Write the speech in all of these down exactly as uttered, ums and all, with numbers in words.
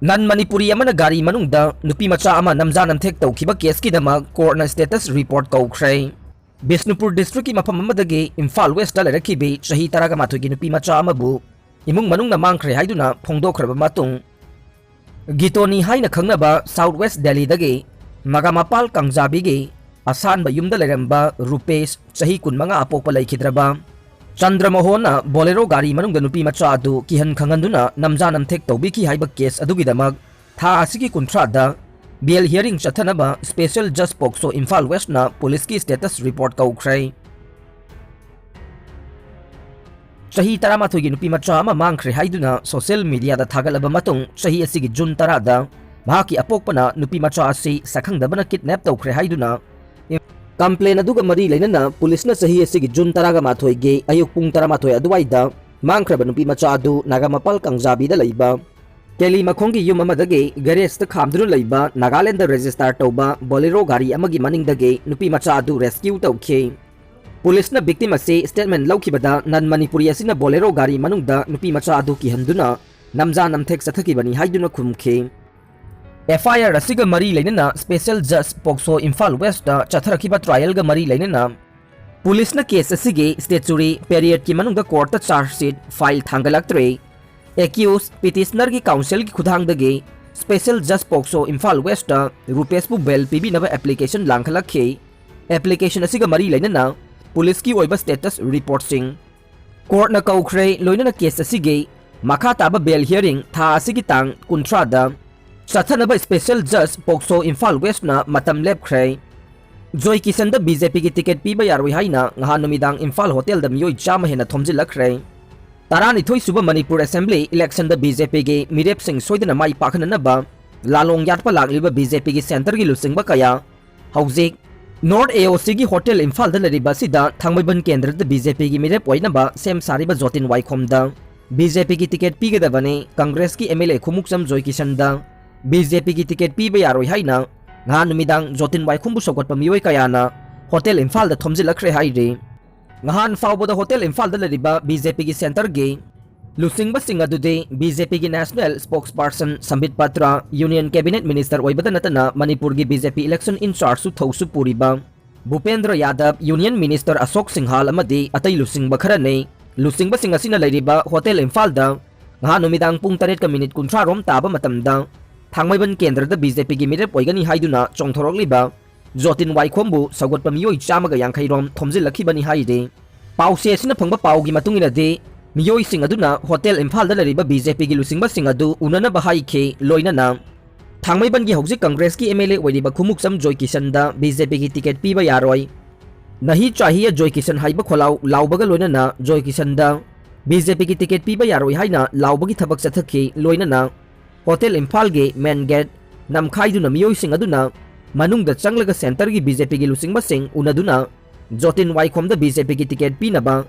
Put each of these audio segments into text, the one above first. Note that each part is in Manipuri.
ꯅꯟ ꯃꯅꯤꯄꯨꯔꯤ ꯑꯃꯅ ꯒꯥꯔꯤ ꯃꯅꯨꯡꯗ ꯅꯨꯄꯤ ꯃꯆꯥ ꯑꯃ ꯅꯝꯖꯥ ꯅꯝꯊꯦꯛ ꯇꯧꯈꯤꯕ ꯀꯦꯁꯀꯤꯗꯃꯛ ꯀꯣꯔꯠꯅ ꯁ꯭ꯇꯦꯇꯁ ꯔꯤꯄꯣꯔꯠ ꯀꯧꯈ꯭ꯔꯦ꯫ ꯕꯤꯁꯅꯨꯄꯨꯔ ꯗꯤꯁꯇ꯭ꯔꯤꯛꯀꯤ ꯃꯐꯝ ꯑꯃꯗꯒꯤ ꯏꯝꯐꯥꯜ ꯋꯦꯁꯇ ꯂꯩꯔꯛꯈꯤꯕꯤ ꯆꯍꯤ ꯇꯔꯥꯒ ꯃꯥꯊꯣꯏꯒꯤ ꯅꯨꯄꯤ ꯃꯆꯥ ꯑꯃꯕꯨ ꯏꯃꯨꯡ ꯃꯅꯨꯡꯅ ꯃꯥꯡꯈ꯭ꯔꯦ ꯍꯥꯏꯗꯨꯅ ꯐꯣꯡꯗꯣꯛꯈ꯭ꯔꯕ ꯃꯇꯨꯡ, ꯒꯤꯇꯣꯅꯤ ꯍꯥꯏꯅ ꯈꯪꯅꯕ ꯁꯥꯎꯠ ꯋꯦꯁ ꯗꯦꯜꯂꯤꯗꯒꯤ ꯅꯥꯒꯥꯃꯄꯥꯜ ꯀꯥꯡꯖꯥꯕꯤꯒꯤ ꯑꯁꯥꯟꯕ ꯌꯨꯝꯗ ꯂꯩꯔꯝꯕ ꯔꯨꯄꯦꯁ, ꯆꯍꯤ ꯀꯨꯟꯃꯉꯥ ꯑꯄꯣꯛꯄ, ꯂꯩꯈꯤꯗ꯭ꯔꯕ ꯆꯟꯗ꯭ꯔꯃꯣꯍꯣꯟꯅ ꯕꯣꯂꯦꯔꯣ ꯒꯥꯔꯤ ꯃꯅꯨꯡꯗ ꯅꯨꯄꯤ ꯃꯆꯥ ꯑꯗꯨ ꯀꯤꯍꯟ ꯈꯪꯍꯟꯗꯨꯅ ꯅꯝꯖꯥ ꯅꯝꯊꯦꯛ ꯇꯧꯕꯤꯈꯤ ꯍꯥꯏꯕ ꯀꯦꯁ ꯑꯗꯨꯒꯤꯗꯃꯛ ꯊꯥ ꯑꯁꯤꯒꯤ ꯀꯨꯟꯊ꯭ꯔꯥꯗ ꯕꯦꯜ ꯍꯤꯌꯔꯤꯡ ꯆꯠꯊꯅꯕ ꯁ꯭ꯄꯦꯁꯦꯜ ꯖꯖ ꯄꯣꯛꯁꯣ ꯏꯝꯐꯥꯜ ꯋꯦꯁꯅ ꯄꯨꯂꯤꯁꯀꯤ ꯁ꯭ꯇꯦꯇꯁ ꯔꯤꯄꯣꯔꯠ ꯀꯧꯈ꯭ꯔꯦ꯫ ꯆꯍꯤ ꯇꯔꯥꯃꯥꯊꯣꯏꯒꯤ ꯅꯨꯄꯤ ꯃꯆꯥ ꯑꯃ ꯃꯥꯡꯈ꯭ꯔꯦ ꯍꯥꯏꯗꯨꯅ ꯁꯣꯁꯤꯌꯦꯜ ꯃꯤꯗꯤꯌꯥꯗ ꯊꯥꯒꯠꯂꯕ ꯃꯇꯨꯡ, ꯆꯍꯤ ꯑꯁꯤꯒꯤ ꯖꯨꯟ ꯇꯔꯥꯗ ꯃꯍꯥꯛꯀꯤ ꯑꯄꯣꯛꯄꯅ ꯅꯨꯄꯤ ꯃꯆꯥ ꯑꯁꯤ ꯁꯛꯈꯪꯗꯕꯅ ꯀꯤꯗꯅꯦꯞ ꯇꯧꯈ꯭ꯔꯦ ꯍꯥꯏꯗꯨꯅ ꯀꯝꯄ꯭ꯂꯦꯟ ꯑꯗꯨꯒ ꯃꯔꯤ ꯂꯩꯅꯅ ꯄꯨꯂꯤꯁꯅ ꯆꯍꯤ ꯑꯁꯤꯒꯤ ꯖꯨꯟ ꯇꯔꯥꯒ ꯃꯥꯊꯣꯏꯒꯤ ꯑꯌꯨꯛ ꯄꯨꯡ ꯇꯔꯥꯃꯥꯊꯣꯏ ꯑꯗꯨꯋꯥꯏꯗ ꯃꯥꯡꯈ꯭ꯔꯕ ꯅꯨꯄꯤ ꯃꯆꯥ ꯑꯗꯨ ꯅꯥꯒꯥꯃꯄꯥꯜ ꯀꯥꯡꯖꯥꯕꯤꯗ ꯂꯩꯕ ꯀꯦꯂꯤ ꯃꯈꯣꯡꯒꯤ ꯌꯨꯝ ꯑꯃꯗꯒꯤ ꯒꯦꯔꯦꯖꯇ ꯈꯥꯝꯗꯨꯅ ꯂꯩꯕ ꯅꯥꯒꯥꯂꯦꯟꯗ ꯔꯦꯖꯤꯁꯇꯥꯔ ꯇꯧꯕ ꯕꯣꯂꯦꯔꯣ ꯒꯥꯔꯤ ꯑꯃꯒꯤ ꯃꯅꯤꯡꯗꯒꯤ ꯅꯨꯄꯤ ꯃꯆꯥ ꯑꯗꯨ ꯔꯦꯁꯀ꯭ꯌꯨ ꯇꯧꯈꯤ꯫ ꯄꯨꯂꯤꯁꯅ ꯚꯤꯛꯇꯤꯝ ꯑꯁꯤ ꯁ꯭ꯇꯦꯠꯃꯦꯟ ꯂꯧꯈꯤꯕꯗ ꯅꯟ ꯃꯅꯤꯄꯨꯔꯤ ꯑꯁꯤꯅ ꯕꯣꯂꯦꯔꯣ ꯒꯥꯔꯤ ꯃꯅꯨꯡꯗ ꯅꯨꯄꯤ ꯃꯆꯥ ꯑꯗꯨ ꯀꯤꯍꯟꯗꯨꯅ ꯅꯝꯖꯥ ꯅꯝꯊꯦꯛ ꯆꯠꯊꯈꯤꯕꯅꯤ ꯍꯥꯏꯗꯨꯅ ꯈꯨꯝꯈꯤ꯫ ꯑꯦꯐ ꯑꯥꯏ ꯑꯥꯔ ꯑꯁꯤꯒ ꯃꯔꯤ ꯂꯩꯅꯅ ꯁ꯭ꯄꯦꯁꯦꯜ ꯖꯖ ꯄꯣꯛꯁꯣ ꯏꯝꯐꯥꯜ ꯋꯦꯁꯇ ꯆꯠꯊꯔꯛꯈꯤꯕ ꯇ꯭ꯔꯥꯏꯌꯦꯜꯒ ꯃꯔꯤ ꯂꯩꯅꯅ ꯄꯨꯂꯤꯁꯅ ꯀꯦꯁ ꯑꯁꯤꯒꯤ ꯁ꯭ꯇꯦꯆꯨꯔꯤ ꯄꯦꯔꯤꯌꯗꯀꯤ ꯃꯅꯨꯡꯗ ꯀꯣꯔꯠꯇ ꯆꯥꯔꯖ ꯁꯤꯠ ꯐꯥꯏꯜ ꯊꯥꯡꯒꯠꯂꯛꯇ꯭ꯔꯦ꯫ ꯑꯦꯀ꯭ꯌꯨꯁ ꯄꯤꯇꯤꯁꯅꯔꯒꯤ ꯀꯥꯎꯟꯁꯤꯜꯒꯤ ꯈꯨꯠꯊꯥꯡꯗꯒꯤ ꯁ꯭ꯄꯦꯁꯦꯜ ꯖꯖ ꯄꯣꯛꯁꯣ ꯏꯝꯐꯥꯜ ꯋꯦꯁꯇ ꯔꯨꯄꯦꯁꯄꯨ ꯕꯦꯜ ꯄꯤꯕꯤꯅꯕ ꯑꯦꯄ꯭ꯂꯤꯀꯦꯁꯟ ꯂꯥꯡꯈꯠꯂꯛꯈꯤ꯫ ꯑꯦꯄ꯭ꯂꯤꯀꯦꯁꯟ ꯑꯁꯤꯒ ꯃꯔꯤ ꯂꯩꯅꯅ ꯄꯨꯂꯤꯁꯀꯤ ꯑꯣꯏꯕ ꯁ꯭ꯇꯦꯇꯁ ꯔꯤꯄꯣꯔꯠꯁꯤꯡ ꯀꯣꯔꯠꯅ ꯀꯧꯈ꯭ꯔꯦ, ꯂꯣꯏꯅꯅ ꯀꯦꯁ ꯑꯁꯤꯒꯤ ꯃꯈꯥ ꯇꯥꯕ ꯕꯦꯜ ꯍꯤꯌꯔꯤꯡ ꯊꯥ ꯑꯁꯤꯒꯤ ꯇꯥꯡ ꯀꯨꯟꯊ꯭ꯔꯥꯗ ꯆꯠꯊꯅꯕ ꯁ꯭ꯄꯦꯁꯦꯜ ꯖꯖ ꯄꯣꯛꯁꯣ ꯏꯝꯐꯥꯜ ꯋꯦꯁꯅ ꯃꯇꯝ ꯂꯦꯞꯈ꯭ꯔꯦ꯫ ꯖꯣꯏ ꯀꯤꯁꯟꯗ ꯕꯤ ꯖꯦ ꯄꯤꯒꯤ ꯇꯤꯀꯦꯠ ꯄꯤꯕ ꯌꯥꯔꯣꯏ ꯍꯥꯏꯅ ꯉꯍꯥꯟ ꯅꯨꯃꯤꯗꯥꯡ ꯏꯝꯐꯥꯜ ꯍꯣꯇꯦꯜꯗ ꯃꯤꯑꯣꯏ ꯆꯥꯝꯃ ꯍꯦꯟꯅ ꯊꯣꯝꯖꯤꯜꯂꯛꯈ꯭ꯔꯦ꯫ ꯇꯔꯥꯅꯤꯊꯣꯏ ꯁꯨꯕ ꯃꯅꯤꯄꯨꯔ ꯑꯦꯁꯦꯝꯕ꯭ꯂꯤ ꯏꯂꯦꯛꯁꯟꯗ ꯕꯤ ꯖꯦ ꯄꯤꯒꯤ ꯃꯤꯔꯦꯞꯁꯤꯡ ꯁꯣꯏꯗꯅ ꯃꯥꯏ ꯄꯥꯛꯍꯟꯅꯅꯕ ꯂꯥꯂꯣꯡ ꯌꯥꯠꯄ ꯂꯥꯛꯂꯤꯕ ꯕꯤ ꯖꯦ ꯄꯤꯒꯤ ꯁꯦꯟꯇꯔꯒꯤ ꯂꯨꯆꯤꯡꯕ ꯀꯌꯥ ꯍꯧꯖꯤꯛ ꯅꯣꯔꯠ ꯑꯦ ꯑꯣ ꯁꯤꯒꯤ ꯍꯣꯇꯦꯜ ꯏꯝꯐꯥꯜꯗ ꯂꯩꯔꯤꯕ ꯑꯁꯤꯗ ꯊꯥꯡꯃꯩꯕꯟ ꯀꯦꯟꯗ꯭ꯔꯗ ꯕꯤ ꯖꯦ ꯄꯤꯒꯤ ꯃꯤꯔꯦꯞ ꯑꯣꯏꯅꯕ ꯁꯦꯝ ꯁꯥꯔꯤꯕ ꯖꯣꯇꯤꯟ ꯋꯥꯏꯈꯣꯝꯗ ꯕꯤ ꯖꯦ ꯄꯤꯒꯤ ꯇꯤꯀꯦꯠ ꯄꯤꯒꯗꯕꯅꯤ, ꯀꯪꯒ꯭ꯔꯦꯁꯀꯤ M L A Khumukcham Joy ꯀꯤꯁꯟꯗ ꯕꯤ ꯖꯦ ꯄꯤꯒꯤ ꯇꯤꯀꯦꯠ ꯄꯤꯕ ꯌꯥꯔꯣꯏ ꯍꯥꯏꯅ ꯉꯍꯥꯟ ꯅꯨꯃꯤꯗꯥꯡ ꯖꯣꯇꯤꯟ ꯋꯥꯏꯈꯣꯝꯕꯨ ꯁꯧꯒꯠꯄ ꯃꯤꯑꯣꯏ ꯀꯌꯥꯅ ꯍꯣꯇꯦꯜ ꯏꯝꯐꯥꯜꯗ ꯊꯣꯝꯖꯤꯜꯂꯛꯈ꯭ꯔꯦ ꯍꯥꯏꯔꯤ꯫ ꯉꯍꯥꯟ ꯐꯥꯎꯕꯗ ꯍꯣꯇꯦꯜ ꯏꯝꯐꯥꯜꯗ ꯂꯩꯔꯤꯕ ꯕꯤ ꯖꯦ ꯄꯤꯒꯤ ꯁꯦꯟꯇꯔꯒꯤ ꯂꯨꯆꯤꯡꯕꯁꯤꯡ ꯑꯗꯨꯗꯤ ꯕꯤ ꯖꯦ ꯄꯤꯒꯤ National Spokesperson ꯁꯝꯕꯤꯠ ꯄꯥꯇ꯭ꯔ, Union Cabinet Minister ꯑꯣꯏꯕꯗ ꯅꯠꯇꯅ ꯃꯅꯤꯄꯨꯔꯒꯤ B J P election in chargeꯁꯨ ꯊꯧꯁꯨ ꯄꯨꯔꯤꯕ ꯚꯨꯄꯦꯟꯗ꯭ꯔ ꯌꯥꯗꯕ, Union Minister ꯑꯁꯣꯛ ꯁꯤꯡꯍꯥꯜ ꯑꯃꯗꯤ ꯑꯇꯩ ꯂꯨꯆꯤꯡꯕ ꯈꯔꯅꯤ꯫ ꯂꯨꯆꯤꯡꯕꯁꯤꯡ ꯑꯁꯤꯅ ꯂꯩꯔꯤꯕ ꯍꯣꯇꯦꯜ ꯏꯝꯐꯥꯜꯗ ꯉꯍꯥ ꯅꯨꯃꯤꯗꯥꯡ ꯄꯨꯡ ꯇꯔꯦꯠꯀ ꯃꯤꯅꯤꯠ ꯀꯨꯟꯊ꯭ꯔꯥ ꯔꯣꯝ ꯇꯥꯕ ꯃꯇꯝꯗ ꯊꯥꯡꯃꯩꯕꯟ ꯀꯦꯟꯗ꯭ꯔꯗ ꯕꯤ ꯖꯦ ꯄꯤꯒꯤ ꯃꯤꯔꯦꯞ ꯑꯣꯏꯒꯅꯤ ꯍꯥꯏꯗꯨꯅ ꯆꯣꯡꯊꯣꯔꯛꯂꯤꯕ ꯖꯣꯇꯤꯟ ꯋꯥꯏꯈꯣꯝꯕꯨ ꯁꯧꯒꯠꯄ ꯃꯤꯑꯣꯏ ꯆꯥꯝꯃꯒ ꯌꯥꯡꯈꯩ ꯔꯣꯝ ꯊꯣꯝꯖꯤꯜꯂꯛꯈꯤꯕꯅꯤ ꯍꯥꯏꯔꯤ꯫ ꯄꯥꯎꯆꯦ ꯑꯁꯤꯅ ꯐꯪꯕ ꯄꯥꯎꯒꯤ ꯃꯇꯨꯡ ꯏꯟꯅꯗꯤ, ꯃꯤꯑꯣꯏꯁꯤꯡ ꯑꯗꯨꯅ ꯍꯣꯇꯦꯜ ꯏꯝꯐꯥꯜꯗ ꯂꯩꯔꯤꯕ ꯕꯤ ꯖꯦ ꯄꯤꯒꯤ ꯂꯨꯆꯤꯡꯕꯁꯤꯡ ꯑꯗꯨ ꯎꯅꯅꯕ ꯍꯥꯏꯈꯤ, ꯂꯣꯏꯅꯅ ꯊꯥꯡꯃꯩꯕꯟꯒꯤ ꯍꯧꯖꯤꯛ ꯀꯪꯒ꯭ꯔꯦꯁꯀꯤ ꯑꯦꯝ ꯑꯦꯜ ꯑꯦ ꯑꯣꯏꯔꯤꯕ ꯈꯨꯃꯨꯛꯆꯝ ꯖꯣꯏꯀꯤꯁꯟꯗ ꯕꯤ ꯖꯦ ꯄꯤꯒꯤ ꯇꯤꯀꯦꯠ ꯄꯤꯕ ꯌꯥꯔꯣꯏ, ꯅꯍꯤ ꯆꯥꯍꯤꯌ ꯖꯣꯏꯀꯤꯁꯟ ꯍꯥꯏꯕ ꯈꯣꯜꯂꯥꯎ ꯂꯥꯎꯕꯒ ꯂꯣꯏꯅꯅ ꯖꯣꯏꯀꯤꯁꯟꯗ ꯕꯤ ꯖꯦ ꯄꯤꯒꯤ ꯇꯤꯀꯦꯠ ꯄꯤꯕ ꯌꯥꯔꯣꯏ ꯍꯥꯏꯅ ꯂꯥꯎꯕꯒꯤ ꯊꯕꯛ ꯆꯠꯊꯈꯤ, ꯂꯣꯏꯅꯅ ꯍꯣꯇꯦꯜ ꯏꯝꯐꯥꯜꯒꯤ ꯃꯦꯟ ꯒꯦꯠ ꯅꯝꯈꯥꯏꯗꯨꯅ ꯃꯤꯑꯣꯏꯁꯤꯡ ꯑꯗꯨꯅ ꯃꯅꯨꯡꯗ ꯆꯪꯂꯒ ꯁꯦꯟꯇꯔꯒꯤ ꯕꯤ ꯖꯦ ꯄꯤꯒꯤ ꯂꯨꯆꯤꯡꯕꯁꯤꯡ ꯎꯅꯗꯨꯅ ꯖꯣꯇꯤꯟ ꯋꯥꯏꯈꯣꯝꯗ ꯕꯤ ꯖꯦ ꯄꯤꯒꯤ ꯇꯤꯀꯦꯠ ꯄꯤꯅꯕ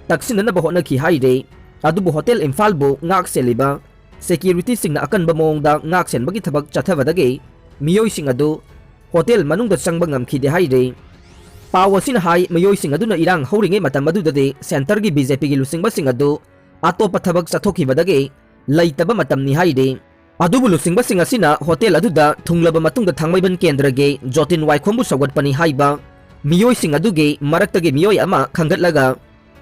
ꯇꯛꯁꯤꯟꯅꯅꯕ ꯍꯣꯠꯅꯈꯤ ꯍꯥꯏꯔꯦ꯫ ꯑꯗꯨꯕꯨ ꯍꯣꯇꯦꯜ ꯏꯝꯐꯥꯜꯕꯨ ꯉꯥꯛ ꯁꯦꯜꯂꯤꯕ ꯁꯦꯀ꯭ꯌꯨꯔꯤꯇꯤꯁꯤꯡꯅ ꯑꯀꯟꯕ ꯃꯑꯣꯡꯗ ꯉꯥꯛ ꯁꯦꯟꯕꯒꯤ ꯊꯕꯛ ꯆꯠꯊꯕꯗꯒꯤ ꯃꯤꯑꯣꯏꯁꯤꯡ ꯑꯗꯨ ꯍꯣꯇꯦꯜ ꯃꯅꯨꯡꯗ ꯆꯪꯕ ꯉꯝꯈꯤꯗꯦ ꯍꯥꯏꯔꯦ꯫ ꯄꯥꯎ ꯑꯁꯤꯅ ꯍꯥꯏ, ꯃꯤꯑꯣꯏꯁꯤꯡ ꯑꯗꯨꯅ ꯏꯔꯥꯡ ꯍꯧꯔꯤꯉꯩ ꯃꯇꯝ ꯑꯗꯨꯗꯗꯤ ꯁꯦꯟꯇꯔꯒꯤ ꯕꯤ ꯖꯦ ꯄꯤꯒꯤ ꯂꯨꯆꯤꯡꯕꯁꯤꯡ ꯑꯗꯨ ꯑꯇꯣꯞꯄ ꯊꯕꯛ ꯆꯠꯊꯣꯛꯈꯤꯕꯗꯒꯤ ꯂꯩꯇꯕ ꯃꯇꯝꯅꯤ ꯍꯥꯏꯔꯤ꯫ ꯑꯗꯨꯕꯨ ꯂꯨꯆꯤꯡꯕꯁꯤꯡ ꯑꯁꯤꯅ ꯍꯣꯇꯦꯜ ꯑꯗꯨꯗ ꯊꯨꯡꯂꯕ ꯃꯇꯨꯡꯗ ꯊꯥꯡꯃꯩꯕꯟ ꯀꯦꯟꯗ꯭ꯔꯒꯤ ꯖꯣꯇꯤꯟ ꯋꯥꯏꯈꯣꯝꯕꯨ ꯁꯧꯒꯠꯄꯅꯤ ꯍꯥꯏꯕ ꯃꯤꯑꯣꯏꯁꯤꯡ ꯑꯗꯨꯒꯤ ꯃꯔꯛꯇꯒꯤ ꯃꯤꯑꯣꯏ ꯑꯃ ꯈꯟꯒꯠꯂꯒ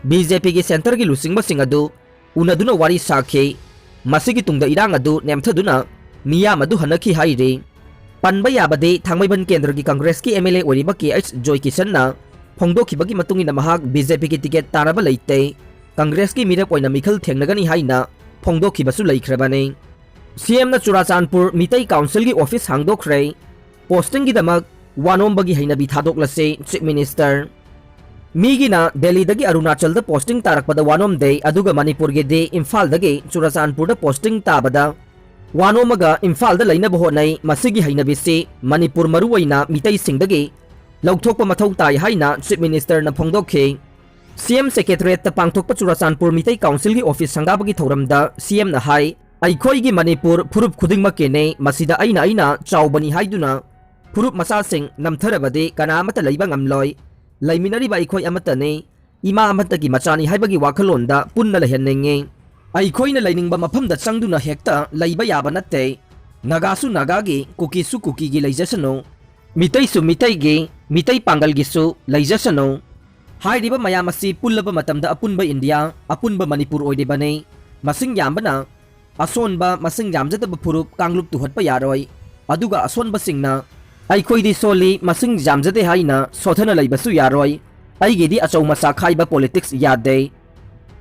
ꯕꯤ ꯖꯦ ꯄꯤꯒꯤ ꯁꯦꯟꯇꯔꯒꯤ ꯂꯨꯆꯤꯡꯕꯁꯤꯡ ꯑꯗꯨ ꯎꯅꯗꯨꯅ ꯋꯥꯔꯤ ꯁꯥꯈꯤ꯫ ꯃꯁꯤꯒꯤ ꯇꯨꯡꯗ ꯏꯔꯥꯡ ꯑꯗꯨ ꯅꯦꯝꯊꯗꯨꯅ ꯃꯤꯌꯥꯝ ꯑꯗꯨ ꯍꯟꯅꯈꯤ ꯍꯥꯏꯔꯤ꯫ ꯄꯟꯕ ꯌꯥꯕꯗꯤ ꯊꯥꯡꯃꯩꯕꯟ ꯀꯦꯟꯗ꯭ꯔꯒꯤ ꯀꯪꯒ꯭ꯔꯦꯁꯀꯤ ꯑꯦꯝ ꯑꯦꯜ ꯑꯦ ꯑꯣꯏꯔꯤꯕ ꯀꯦ ꯑꯩꯆ ꯖꯣꯏꯀꯤꯁꯟꯅ ꯐꯣꯡꯗꯣꯛꯈꯤꯕꯒꯤ ꯃꯇꯨꯡ ꯏꯟꯅ ꯃꯍꯥꯛ ꯕꯤ ꯖꯦ ꯄꯤꯒꯤ ꯇꯤꯀꯦꯠ ꯇꯥꯅꯕ ꯂꯩꯇꯦ, ꯀꯪꯒ꯭ꯔꯦꯁꯀꯤ ꯃꯤꯔꯦꯞ ꯑꯣꯏꯅ ꯃꯤꯈꯜ ꯊꯦꯡꯅꯒꯅꯤ ꯍꯥꯏꯅ ꯐꯣꯡꯗꯣꯛꯈꯤꯕꯁꯨ ꯂꯩꯈ꯭ꯔꯕꯅꯤ꯫ ꯁꯤ ꯑꯦꯝꯅ ꯆꯨꯔꯥꯆꯥꯟꯄꯨꯔ ꯃꯤꯇꯩ ꯀꯥꯎꯟꯁꯤꯜꯒꯤ ꯑꯣꯐꯤꯁ ꯍꯥꯡꯗꯣꯛꯈ꯭ꯔꯦ꯫ ꯄꯣꯁꯇꯤꯡꯒꯤꯗꯃꯛ ꯋꯥꯅꯣꯝꯕꯒꯤ ꯍꯩꯅꯕꯤ ꯊꯥꯗꯣꯛꯂꯁꯤ, ꯆꯤꯐ ꯃꯤꯅꯤꯁꯇꯔ꯫ ꯃꯤꯒꯤꯅ ꯗꯦꯜꯂꯤꯗꯒꯤ ꯑꯔꯨꯅꯥꯆꯜꯗ ꯄꯣꯁꯇꯤꯡ ꯇꯥꯔꯛꯄꯗ ꯋꯥꯅꯣꯝꯗꯦ, ꯑꯗꯨꯒ ꯃꯅꯤꯄꯨꯔꯒꯤꯗꯤ ꯏꯝꯐꯥꯜꯗꯒꯤ ꯆꯨꯔꯥꯆꯥꯟꯄꯨꯔꯗ ꯄꯣꯁꯇꯤꯡ ꯇꯥꯕꯗ ꯋꯥꯅꯣꯝꯃꯒ ꯏꯝꯐꯥꯜꯗ ꯂꯩꯅꯕ ꯍꯣꯠꯅꯩ꯫ ꯃꯁꯤꯒꯤ ꯍꯩꯅꯕꯤꯁꯤ ꯃꯅꯤꯄꯨꯔ, ꯃꯔꯨꯑꯣꯏꯅ ꯃꯤꯇꯩꯁꯤꯡꯗꯒꯤ ꯂꯧꯊꯣꯛꯄ ꯃꯊꯧ ꯇꯥꯏ ꯍꯥꯏꯅ ꯆꯤꯐ ꯃꯤꯅꯤꯁꯇꯔꯅ ꯐꯣꯡꯗꯣꯛꯈꯤ꯫ ꯁꯤ ꯑꯦꯝ ꯁꯦꯀ꯭ꯔꯦꯇꯔꯤꯌꯦꯠꯇ ꯄꯥꯡꯊꯣꯛꯄ ꯆꯨꯔꯥꯆꯥꯟꯄꯨꯔ ꯃꯤꯇꯩ ꯀꯥꯎꯟꯁꯤꯜꯒꯤ ꯑꯣꯐꯤꯁ ꯁꯪꯒꯥꯕꯒꯤ ꯊꯧꯔꯝꯗ ꯁꯤ ꯑꯦꯝꯅ ꯍꯥꯏ, ꯑꯩꯈꯣꯏꯒꯤ ꯃꯅꯤꯄꯨꯔ ꯐꯨꯔꯨꯞ ꯈꯨꯗꯤꯡꯃꯛꯀꯤꯅꯤ, ꯃꯁꯤꯗ ꯑꯩꯅ ꯑꯩꯅ ꯆꯥꯎꯕꯅꯤ ꯍꯥꯏꯗꯨꯅ ꯐꯨꯔꯨꯞ ꯃꯆꯥꯁꯤꯡ ꯅꯝꯊꯔꯕꯗꯤ ꯀꯅꯥ ꯑꯃꯠꯇ ꯂꯩꯕ ꯉꯝꯂꯣꯏ꯫ ꯂꯩꯃꯤꯟꯅꯔꯤꯕ ꯑꯩꯈꯣꯏ ꯑꯃꯠꯇꯅꯤ, ꯏꯃꯥ ꯑꯃꯠꯇꯒꯤ ꯃꯆꯥꯅꯤ ꯍꯥꯏꯕꯒꯤ ꯋꯥꯈꯜꯂꯣꯟꯗ ꯄꯨꯟꯅ ꯂꯩꯍꯟꯅꯤꯡꯏ꯫ ꯑꯩꯈꯣꯏꯅ ꯂꯩꯅꯤꯡꯕ ꯃꯐꯝꯗ ꯆꯪꯗꯨꯅ ꯍꯦꯛꯇ ꯂꯩꯕ ꯌꯥꯕ ꯅꯠꯇꯦ꯫ ꯅꯥꯒꯥꯁꯨ ꯅꯥꯒꯥꯒꯤ, ꯀꯨꯀꯤꯁꯨ ꯀꯨꯀꯤꯒꯤ ꯂꯩꯖꯁꯅꯨ, ꯃꯤꯇꯩꯁꯨ ꯃꯤꯇꯩꯒꯤ, ꯃꯤꯇꯩ ꯄꯥꯡꯒꯜꯒꯤꯁꯨ ꯂꯩꯖꯁꯅꯨ꯫ ꯍꯥꯏꯔꯤꯕ ꯃꯌꯥꯝ ꯑꯁꯤ ꯄꯨꯜꯂꯕ ꯃꯇꯝꯗ ꯑꯄꯨꯟꯕ ꯏꯟꯗꯤꯌꯥ, ꯑꯄꯨꯟꯕ ꯃꯅꯤꯄꯨꯔ ꯑꯣꯏꯔꯤꯕꯅꯤ꯫ ꯃꯁꯤꯡ ꯌꯥꯝꯕꯅ ꯑꯁꯣꯟꯕ, ꯃꯁꯤꯡ ꯌꯥꯝꯖꯗꯕ ꯐꯨꯔꯨꯞ ꯀꯥꯡꯂꯨꯞ ꯇꯨꯍꯠꯄ ꯌꯥꯔꯣꯏ꯫ ꯑꯗꯨꯒ ꯑꯁꯣꯟꯕꯁꯤꯡꯅ "ꯑꯩꯈꯣꯏꯗꯤ ꯁꯣꯜꯂꯤ, ꯃꯁꯤꯡ ꯌꯥꯝꯖꯗꯦ" ꯍꯥꯏꯅ ꯁꯣꯊꯅ ꯂꯩꯕꯁꯨ ꯌꯥꯔꯣꯏ꯫ ꯑꯩꯒꯤꯗꯤ ꯑꯆꯧ ꯃꯆꯥ ꯈꯥꯏꯕ ꯄꯣꯂꯤꯇꯤꯛꯁ ꯌꯥꯗꯦ꯫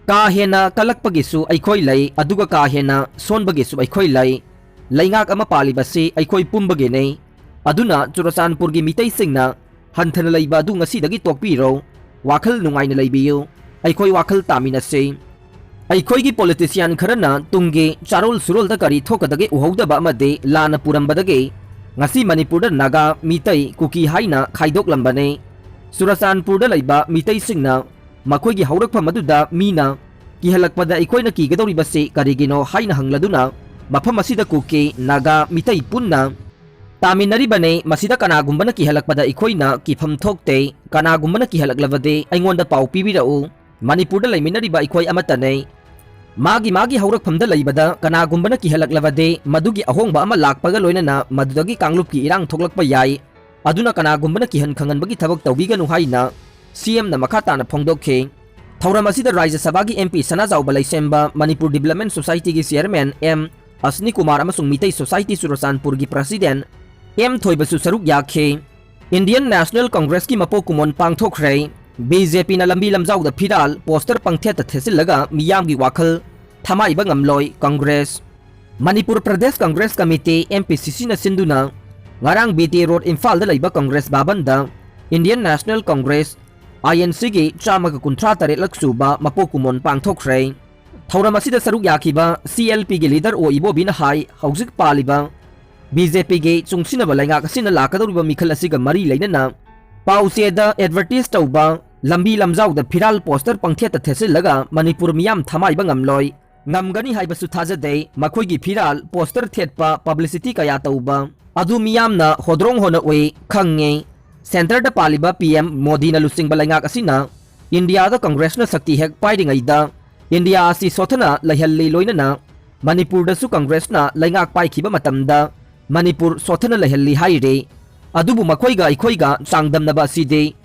ꯀꯥ ꯍꯦꯟꯅ ꯀꯜꯂꯛꯄꯒꯤꯁꯨ ꯑꯩꯈꯣꯏ ꯂꯩ, ꯑꯗꯨꯒ ꯀꯥ ꯍꯦꯟꯅ ꯁꯣꯟꯕꯒꯤꯁꯨ ꯑꯩꯈꯣꯏ ꯂꯩ꯫ ꯂꯩꯉꯥꯛ ꯑꯃ ꯄꯥꯜꯂꯤꯕꯁꯤ ꯑꯩꯈꯣꯏ ꯄꯨꯝꯕꯒꯤꯅꯤ꯫ ꯑꯗꯨꯅ ꯆꯨꯔꯆꯥꯟꯄꯨꯔꯒꯤ ꯃꯤꯇꯩꯁꯤꯡꯅ ꯍꯟꯊꯅ ꯂꯩꯕ ꯑꯗꯨ ꯉꯁꯤꯗꯒꯤ ꯇꯣꯛꯄꯤꯔꯣ꯫ ꯋꯥꯈꯜ ꯅꯨꯡꯉꯥꯏꯅ ꯂꯩꯕꯤꯌꯨ꯫ ꯑꯩꯈꯣꯏ ꯋꯥꯈꯜ ꯇꯥꯃꯤꯟꯅꯁꯤ꯫ ꯑꯩꯈꯣꯏꯒꯤ ꯄꯣꯂꯤꯇꯤꯁꯤꯌꯥꯟ ꯈꯔꯅ ꯇꯨꯡꯒꯤ ꯆꯥꯔꯣꯜ ꯁꯨꯔꯣꯜꯗ ꯀꯔꯤ ꯊꯣꯛꯀꯗꯒꯦ ꯎꯍꯧꯗꯕ ꯑꯃꯗꯤ ꯂꯥꯟꯅ ꯄꯨꯔꯝꯕꯗꯒꯤ ꯉꯁꯤ ꯃꯅꯤꯄꯨꯔꯗ ꯅꯥꯒꯥ, ꯃꯤꯇꯩ, ꯀꯨꯀꯤ ꯍꯥꯏꯅ ꯈꯥꯏꯗꯣꯛꯂꯝꯕꯅꯤ꯫ ꯆꯨꯔꯆꯥꯟꯄꯨꯔꯗ ꯂꯩꯕ ꯃꯤꯇꯩꯁꯤꯡꯅ ꯃꯈꯣꯏꯒꯤ ꯍꯧꯔꯛꯐꯝ ꯑꯗꯨꯗ ꯃꯤꯅ ꯀꯤꯍꯜꯂꯛꯄꯗ ꯑꯩꯈꯣꯏꯅ ꯀꯤꯒꯗꯧꯔꯤꯕꯁꯤ ꯀꯔꯤꯒꯤꯅꯣ ꯍꯥꯏꯅ ꯍꯪꯂꯗꯨꯅ ꯃꯐꯝ ꯑꯁꯤꯗ ꯀꯨꯀꯤ, ꯅꯥꯒꯥ, ꯃꯤꯇꯩ ꯄꯨꯟꯅ ꯇꯥꯃꯤꯟꯅꯔꯤꯕꯅꯤ꯫ ꯃꯁꯤꯗ ꯀꯅꯥꯒꯨꯝꯕꯅ ꯀꯤꯍꯜꯂꯛꯄꯗ ꯑꯩꯈꯣꯏꯅ ꯀꯤꯐꯝ ꯊꯣꯛꯇꯦ꯫ ꯀꯅꯥꯒꯨꯝꯕꯅ ꯀꯤꯍꯜꯂꯛꯂꯕꯗꯤ ꯑꯩꯉꯣꯟꯗ ꯄꯥꯎ ꯄꯤꯕꯤꯔꯛꯎ꯫ ꯃꯅꯤꯄꯨꯔꯗ ꯂꯩꯃꯤꯟꯅꯔꯤꯕ ꯑꯩꯈꯣꯏ ꯑꯃꯠꯇꯅꯤ꯫ ꯃꯥꯒꯤ ꯃꯥꯒꯤ ꯍꯧꯔꯛꯐꯝꯗ ꯂꯩꯕꯗ ꯀꯅꯥꯒꯨꯝꯕꯅ ꯀꯤꯍꯜꯂꯛꯂꯕꯗꯤ ꯃꯗꯨꯒꯤ ꯑꯍꯣꯡꯕ ꯑꯃ ꯂꯥꯛꯄꯒ ꯂꯣꯏꯅꯅ ꯃꯗꯨꯗꯒꯤ ꯀꯥꯡꯂꯨꯞꯀꯤ ꯏꯔꯥꯡ ꯊꯣꯛꯂꯛꯄ ꯌꯥꯏ꯫ ꯑꯗꯨꯅ ꯀꯅꯥꯒꯨꯝꯕꯅ ꯀꯤꯍꯟ ꯈꯪꯍꯟꯕꯒꯤ ꯊꯕꯛ ꯇꯧꯕꯤꯒꯅꯨ ꯍꯥꯏꯅ ꯁꯤ ꯑꯦꯝꯅ ꯃꯈꯥ ꯇꯥꯅ ꯐꯣꯡꯗꯣꯛꯈꯤ꯫ ꯊꯧꯔꯝ ꯑꯁꯤꯗ ꯔꯥꯖ꯭ꯌ ꯁꯚꯥꯒꯤ M P Sanajaoba Leishemba, Manipur development ꯁꯣꯁꯥꯏꯇꯤꯒꯤ ꯆꯤꯌꯔꯃꯦꯟ ꯑꯦꯝ ꯑꯁꯅꯤ ꯀꯨꯃꯥꯔ ꯑꯃꯁꯨꯡ ꯃꯤꯇꯩ ꯁꯣꯁꯥꯏꯇꯤ ꯆꯨꯔꯆꯥꯟꯄꯨꯔꯒꯤ ꯄ꯭ꯔꯁꯤꯗꯦꯟ ꯑꯦꯝ ꯊꯣꯏꯕꯁꯨ ꯁꯔꯨꯛ ꯌꯥꯈꯤ꯫ ꯏꯟꯗꯤꯌꯟ ꯅꯦꯁꯅꯦꯜ ꯀꯪꯒ꯭ꯔꯦꯁꯀꯤ ꯃꯄꯣꯛ ꯀꯨꯝꯑꯣꯟ ꯄꯥꯡꯊꯣꯛꯈ꯭ꯔꯦ꯫ ꯕꯤ ꯖꯦ ꯄꯤꯅ ꯂꯝꯕꯤ ꯂꯝꯖꯥꯎꯗ ꯐꯤꯔꯥꯜ, ꯄꯣꯁꯇꯔ ꯄꯪꯊꯦꯠꯇ ꯊꯦꯠꯆꯤꯜꯂꯒ ꯃꯤꯌꯥꯝꯒꯤ ꯋꯥꯈꯜ ꯊꯃꯥꯏꯕ ꯉꯝꯂꯣꯏ꯫ Congress, Manipur Pradesh Congress committee, M P C ꯁꯤꯅ ꯁꯤꯟꯗꯨꯅ ꯉꯔꯥꯡ ꯕꯤ ꯇꯤ ꯔꯣꯗ ꯏꯝꯐꯥꯜꯗ ꯂꯩꯕ ꯀꯪꯒ꯭ꯔꯦꯁ ꯚꯕꯟꯗ Indian national Congress, I N ꯁꯤꯒꯤ ꯆꯥꯝꯃꯒ ꯀꯨꯟꯊ꯭ꯔꯥ ꯇꯔꯦꯠꯂꯛ ꯁꯨꯕ ꯃꯄꯣꯛ ꯀꯨꯝꯑꯣꯟ ꯄꯥꯡꯊꯣꯛꯈ꯭ꯔꯦ꯫ ꯊꯧꯔꯝ ꯑꯁꯤꯗ ꯁꯔꯨꯛ ꯌꯥꯈꯤꯕ ꯁꯤ ꯑꯦꯜ ꯄꯤꯒꯤ ꯂꯤꯗꯔ ꯑꯣ ꯏꯕꯣꯕꯤꯅ ꯍꯥꯏ, ꯍꯧꯖꯤꯛ ꯄꯥꯜꯂꯤꯕ ꯕꯤ ꯖꯦ ꯄꯤꯒꯤ ꯆꯨꯡꯁꯤꯟꯅꯕ ꯂꯩꯉꯥꯛ ꯑꯁꯤꯅ ꯂꯥꯛꯀꯗꯧꯔꯤꯕ ꯃꯤꯈꯜ ꯑꯁꯤꯒ ꯃꯔꯤ ꯂꯩꯅꯅ ꯄꯥꯎꯆꯦꯗ ꯑꯦꯗꯚꯔꯇꯤꯁ ꯇꯧꯕ, ꯂꯝꯕꯤ ꯂꯝꯖꯥꯎꯗ ꯐꯤꯔꯥꯜ ꯄꯣꯁꯇꯔ ꯄꯪꯊꯦꯠꯇ ꯊꯦꯠꯆꯤꯜꯂꯒ ꯃꯅꯤꯄꯨꯔ ꯃꯤꯌꯥꯝ ꯊꯃꯥꯏꯕ ꯉꯝꯂꯣꯏ꯫ ꯉꯝꯒꯅꯤ ꯍꯥꯏꯕꯁꯨ ꯊꯥꯖꯗꯦ꯫ ꯃꯈꯣꯏꯒꯤ ꯐꯤꯔꯥꯜ, ꯄꯣꯁꯇꯔ ꯊꯦꯠꯄ, ꯄꯕ꯭ꯂꯤꯁꯤꯇꯤ ꯀꯌꯥ ꯇꯧꯕ ꯑꯗꯨ ꯃꯤꯌꯥꯝꯅ ꯍꯣꯗ꯭ꯔꯣꯡ ꯍꯣꯅ ꯎꯏ, ꯈꯪꯉꯤ꯫ ꯁꯦꯟꯇꯔꯗ ꯄꯥꯜꯂꯤꯕ ꯄꯤ ꯑꯦꯝ ꯃꯣꯗꯤꯅ ꯂꯨꯆꯤꯡꯕ ꯂꯩꯉꯥꯛ ꯑꯁꯤꯅ ꯏꯟꯗꯤꯌꯥꯗ ꯀꯪꯒ꯭ꯔꯦꯁꯅ ꯁꯛꯇꯤ ꯍꯦꯛ ꯄꯥꯏꯔꯤꯉꯩꯗ ꯏꯟꯗꯤꯌꯥ ꯑꯁꯤ ꯁꯣꯠꯊꯅ ꯂꯩꯍꯜꯂꯤ, ꯂꯣꯏꯅꯅ ꯃꯅꯤꯄꯨꯔꯗꯁꯨ ꯀꯪꯒ꯭ꯔꯦꯁꯅ ꯂꯩꯉꯥꯛ ꯄꯥꯏꯈꯤꯕ ꯃꯇꯝꯗ ꯃꯅꯤꯄꯨꯔ ꯁꯣꯠꯊꯅ ꯂꯩꯍꯜꯂꯤ ꯍꯥꯏꯔꯤ꯫ ꯑꯗꯨꯕꯨ ꯃꯈꯣꯏꯒ ꯑꯩꯈꯣꯏꯒ ꯆꯥꯡꯗꯝꯅꯕ ꯑꯁꯤꯗꯤ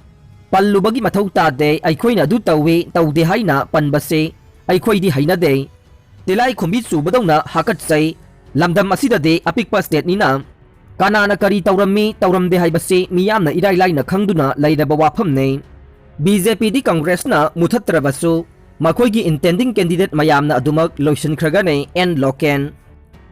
ꯄꯜꯂꯨꯕꯒꯤ ꯃꯊꯧ ꯇꯥꯗꯦ꯫ ꯑꯩꯈꯣꯏꯅ ꯑꯗꯨ ꯇꯧꯏ, ꯇꯧꯗꯦ ꯍꯥꯏꯅ ꯄꯟꯕꯁꯦ ꯑꯩꯈꯣꯏꯗꯤ ꯍꯩꯅꯗꯦ꯫ ꯇꯤꯂꯥꯏꯈꯨꯝꯕꯤ ꯆꯨꯕꯗꯧꯅ ꯍꯥꯀꯠꯆꯩ꯫ ꯂꯝꯗꯝ ꯑꯁꯤꯗꯗꯤ ꯑꯄꯤꯛꯄ ꯁ꯭ꯇꯦꯠꯅꯤꯅ ꯀꯅꯥꯅ ꯀꯔꯤ ꯇꯧꯔꯝꯃꯤ, ꯇꯧꯔꯝꯗꯦ ꯍꯥꯏꯕꯁꯤ ꯃꯤꯌꯥꯝꯅ ꯏꯔꯥꯏ ꯂꯥꯏꯅ ꯈꯪꯗꯨꯅ ꯂꯩꯔꯕ ꯋꯥꯐꯝꯅꯤ꯫ ꯕꯤ ꯖꯦ ꯄꯤꯗꯤ ꯀꯪꯒ꯭ꯔꯦꯁꯅ ꯃꯨꯊꯠꯇ꯭ꯔꯕꯁꯨ, ꯃꯈꯣꯏꯒꯤ ꯏꯟꯇꯦꯟꯗꯤꯡ ꯀꯦꯟꯗꯤꯗꯦꯠ ꯃꯌꯥꯝꯅ ꯑꯗꯨꯃꯛ ꯂꯣꯏꯁꯤꯟꯈ꯭ꯔꯒꯅꯤ꯫ And local.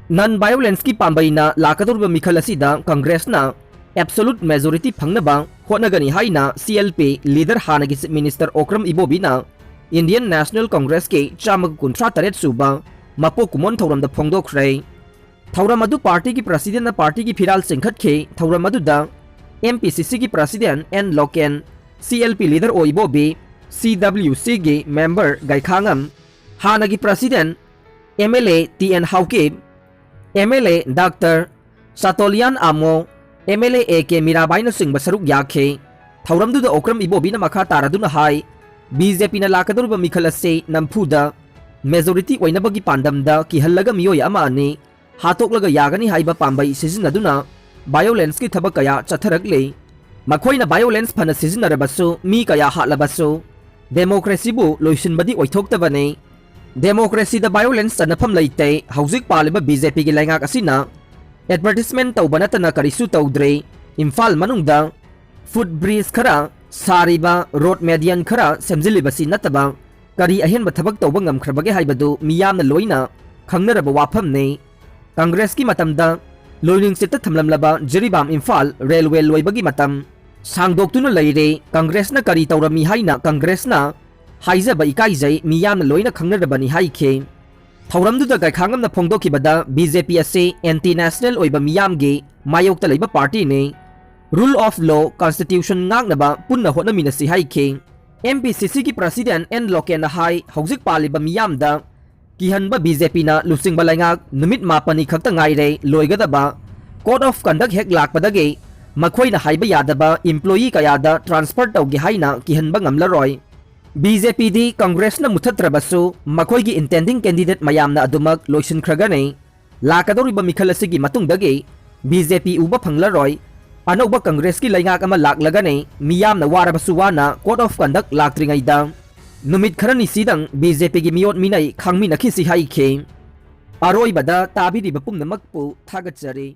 ꯅꯟ ꯚꯥꯏꯑꯣꯂꯦꯟꯁꯀꯤ ꯄꯥꯝꯕꯩꯅ ꯂꯥꯛꯀꯗꯧꯔꯤꯕ ꯃꯤꯈꯜ ꯑꯁꯤꯗ ꯀꯪꯒ꯭ꯔꯦꯁꯅ ꯑꯦꯕꯁꯣꯂꯨꯠ ꯃꯦꯖꯣꯔꯤꯇꯤ ꯐꯪꯅꯕ ꯍꯣꯠꯅꯒꯅꯤ ꯍꯥꯏꯅ ꯁꯤ ꯑꯦꯜ ꯄꯤ ꯂꯤꯗꯔ ꯍꯥꯟꯅꯒꯤ ꯆꯤꯐ ꯃꯤꯅꯤꯁꯇꯔ ꯑꯣꯀ꯭ꯔꯝ ꯏꯕꯣꯕꯤꯅ ꯏꯟꯗꯤꯌꯟ ꯅꯦꯁꯅꯦꯜ ꯀꯪꯒ꯭ꯔꯦꯁꯀꯤ ꯆꯥꯝꯃꯒ ꯀꯨꯟꯊ꯭ꯔꯥ ꯇꯔꯦꯠ ꯁꯨꯕ ꯃꯄꯣꯛ ꯀꯨꯝꯑꯣꯟ ꯊꯧꯔꯝꯗ ꯐꯣꯡꯗꯣꯛꯈ꯭ꯔꯦ꯫ ꯊꯧꯔꯝ ꯑꯗꯨ ꯄꯥꯔꯇꯤꯒꯤ ꯄ꯭ꯔꯁꯤꯗꯦꯟꯅ ꯄꯥꯔꯇꯤꯒꯤ ꯐꯤꯔꯥꯜ ꯆꯤꯡꯈꯠꯈꯤ꯫ ꯊꯧꯔꯝ ꯑꯗꯨꯗ ꯑꯦꯝ ꯄꯤ ꯁꯤ ꯁꯤꯒꯤ president N Loken, C L P leader O Ibobi, C W ꯁꯤꯒꯤ ꯃꯦꯝꯕꯔ ꯒꯥꯏꯈꯥꯉꯝ, ꯍꯥꯟꯅꯒꯤ president M L A T N Haokip, M L A doctor Chaltonlien Amo, M L A A K ꯃꯤꯔꯥꯕꯥꯏꯅꯆꯤꯡꯕ ꯁꯔꯨꯛ ꯌꯥꯈꯤ꯫ ꯊꯧꯔꯝꯗꯨꯗ ꯑꯣꯀ꯭ꯔꯝ ꯏꯕꯣꯕꯤꯅ ꯃꯈꯥ ꯇꯥꯔꯗꯨꯅ ꯍꯥꯏ, ꯕꯤ ꯖꯦ ꯄꯤꯅ ꯂꯥꯛꯀꯗꯧꯔꯤꯕ ꯃꯤꯈꯜ ꯑꯁꯤ ꯅꯝꯐꯨꯗ ꯃꯦꯖꯣꯔꯤꯇꯤ ꯑꯣꯏꯅꯕꯒꯤ ꯄꯥꯟꯗꯝꯗ ꯀꯤꯍꯜꯂꯒ ꯃꯤꯑꯣꯏ ꯑꯃ ꯑꯅꯤ ꯍꯥꯠꯇꯣꯛꯂꯒ ꯌꯥꯒꯅꯤ ꯍꯥꯏꯕ ꯄꯥꯝꯕꯩ ꯁꯤꯖꯤꯟꯅꯗꯨꯅ ꯚꯥꯏꯑꯣꯂꯦꯟꯁꯀꯤ ꯊꯕꯛ ꯀꯌꯥ ꯆꯠꯊꯔꯛꯂꯤ꯫ ꯃꯈꯣꯏꯅ ꯚꯥꯏꯑꯣꯂꯦꯟꯁ ꯐꯅ ꯁꯤꯖꯤꯟꯅꯔꯕꯁꯨ, ꯃꯤ ꯀꯌꯥ ꯍꯥꯠꯂꯕꯁꯨ, ꯗꯦꯃꯣꯀ꯭ꯔꯦꯁꯤꯕꯨ ꯂꯣꯏꯁꯤꯟꯕꯗꯤ ꯑꯣꯏꯊꯣꯛꯇꯕꯅꯤ꯫ ꯗꯦꯃꯣꯀ꯭ꯔꯦꯁꯤꯗ ꯚꯥꯏꯑꯣꯂꯦꯟꯁ ꯆꯟꯅꯐꯝ ꯂꯩꯇꯦ꯫ ꯍꯧꯖꯤꯛ ꯄꯥꯜꯂꯤꯕ ꯕꯤ ꯖꯦ ꯄꯤꯒꯤ ꯂꯩꯉꯥꯛ ꯑꯁꯤꯅ ꯑꯦꯗꯚꯔꯇꯤꯁꯃꯦꯟ ꯇꯧꯕ ꯅꯠꯇꯅ ꯀꯔꯤꯁꯨ ꯇꯧꯗ꯭ꯔꯦ꯫ ꯏꯝꯐꯥꯜ ꯃꯅꯨꯡꯗ ꯐꯨꯠ ꯕ꯭ꯔꯤꯖ ꯈꯔ ꯁꯥꯔꯤꯕ, ꯔꯣꯗ ꯃꯦꯗꯤꯌꯟ ꯈꯔ ꯁꯦꯝꯖꯤꯜꯂꯤꯕꯁꯤ ꯅꯠꯇꯕ ꯀꯔꯤ ꯑꯍꯦꯟꯕ ꯊꯕꯛ ꯇꯧꯕ ꯉꯝꯈ꯭ꯔꯕꯒꯦ ꯍꯥꯏꯕꯗꯨ ꯃꯤꯌꯥꯝꯅ ꯂꯣꯏꯅ ꯈꯪꯅꯔꯕ ꯋꯥꯐꯝꯅꯤ꯫ ꯀꯪꯒ꯭ꯔꯦꯁꯀꯤ ꯃꯇꯝꯗ ꯂꯣꯏꯅꯤꯡꯆꯤꯠꯇ ꯊꯝꯂꯝꯂꯕ ꯖꯤꯔꯤꯕꯥꯝ ꯏꯝꯐꯥꯜ ꯔꯦꯜꯋꯦ ꯂꯣꯏꯕꯒꯤ ꯃꯇꯝ ꯁꯥꯡꯗꯣꯛꯇꯨꯅ ꯂꯩꯔꯦ꯫ ꯀꯪꯒ꯭ꯔꯦꯁꯅ ꯀꯔꯤ ꯇꯧꯔꯝꯃꯤ ꯍꯥꯏꯅ ꯀꯪꯒ꯭ꯔꯦꯁꯅ ꯍꯥꯏꯖꯕ ꯏꯀꯥꯏꯖꯩ, ꯃꯤꯌꯥꯝꯅ ꯂꯣꯏꯅ ꯈꯪꯅꯔꯕꯅꯤ ꯍꯥꯏꯈꯤ꯫ ꯊꯧꯔꯝꯗꯨꯗ ꯒꯥꯏꯈꯥꯉꯝꯅ ꯐꯣꯡꯗꯣꯛꯈꯤꯕꯗ, ꯕꯤ ꯖꯦ ꯄꯤ ꯑꯁꯤ ꯑꯦꯟꯇꯤ ꯅꯦꯁꯅꯦꯜ ꯑꯣꯏꯕ ꯃꯤꯌꯥꯝꯒꯤ ꯃꯥꯌꯣꯛꯇ ꯂꯩꯕ ꯄꯥꯔꯇꯤꯅꯤ꯫ ꯔꯨꯜ ꯑꯣꯐ ꯂꯣ, ꯀꯟꯁꯇꯤꯇ꯭ꯌꯨꯁꯟ ꯉꯥꯛꯅꯕ ꯄꯨꯟꯅ ꯍꯣꯠꯅꯃꯤꯟꯅꯁꯤ ꯍꯥꯏꯈꯤ꯫ ꯑꯦꯝ ꯄꯤ ꯁꯤ ꯁꯤꯒꯤ ꯄ꯭ꯔꯁꯤꯗꯦꯟ ꯑꯦꯟ ꯂꯣꯀꯦꯟꯅ ꯍꯥꯏ, ꯍꯧꯖꯤꯛ ꯄꯥꯜꯂꯤꯕ ꯃꯤꯌꯥꯝꯗ ꯀꯤꯍꯟꯕ ꯕꯤ ꯖꯦ ꯄꯤꯅ ꯂꯨꯆꯤꯡꯕ ꯂꯩꯉꯥꯛ ꯅꯨꯃꯤꯠ ꯃꯥꯄꯟꯅꯤ ꯈꯛꯇ ꯉꯥꯏꯔꯦ ꯂꯣꯏꯒꯗꯕ꯫ ꯀꯣꯗ ꯑꯣꯐ ꯀꯟꯗꯛ ꯍꯦꯛ ꯂꯥꯛꯄꯗꯒꯤ ꯃꯈꯣꯏꯅ ꯍꯥꯏꯕ ꯌꯥꯗꯕ ꯏꯝꯄ꯭ꯂꯣꯌꯤ ꯀꯌꯥꯗ ꯇ꯭ꯔꯥꯟꯁꯐꯔ ꯇꯧꯒꯦ ꯍꯥꯏꯅ ꯀꯤꯍꯟꯕ ꯉꯝꯂꯔꯣꯏ꯫ ꯕꯤ ꯖꯦ ꯄꯤꯗꯤ ꯀꯪꯒ꯭ꯔꯦꯁꯅ ꯃꯨꯊꯠꯇ꯭ꯔꯕꯁꯨ ꯃꯈꯣꯏꯒꯤ intending candidate ꯃꯌꯥꯝꯅ ꯑꯗꯨꯃꯛ ꯂꯣꯏꯁꯤꯟꯈ꯭ꯔꯒꯅꯤ꯫ ꯂꯥꯛꯀꯗꯧꯔꯤꯕ ꯃꯤꯈꯜ ꯑꯁꯤꯒꯤ ꯃꯇꯨꯡꯗꯒꯤ ꯕꯤ ꯖꯦ ꯄꯤ ꯎꯕ ꯐꯪꯂꯔꯣꯏ꯫ ꯑꯅꯧꯕ ꯀꯪꯒ꯭ꯔꯦꯁꯀꯤ ꯂꯩꯉꯥꯛ ꯑꯃ ꯂꯥꯛꯂꯒꯅꯤ, ꯃꯤꯌꯥꯝꯅ ꯋꯥꯔꯕꯁꯨ ꯋꯥꯅ code of conduct ꯂꯥꯛꯇ꯭ꯔꯤꯉꯩꯗ꯫ ꯅꯨꯃꯤꯠ ꯈꯔꯅꯤꯁꯤꯗꯪ ꯕꯤ ꯖꯦ ꯄꯤꯒꯤ ꯃꯤꯑꯣꯠ ꯃꯤꯅꯩ ꯈꯪꯃꯤꯟꯅꯈꯤꯁꯤ ꯍꯥꯏꯈꯤ꯫ ꯑꯔꯣꯏꯕꯗ ꯇꯥꯕꯤꯔꯤꯕ ꯄꯨꯝꯅꯃꯛꯄꯨ ꯊꯥꯒꯠꯆꯔꯤ꯫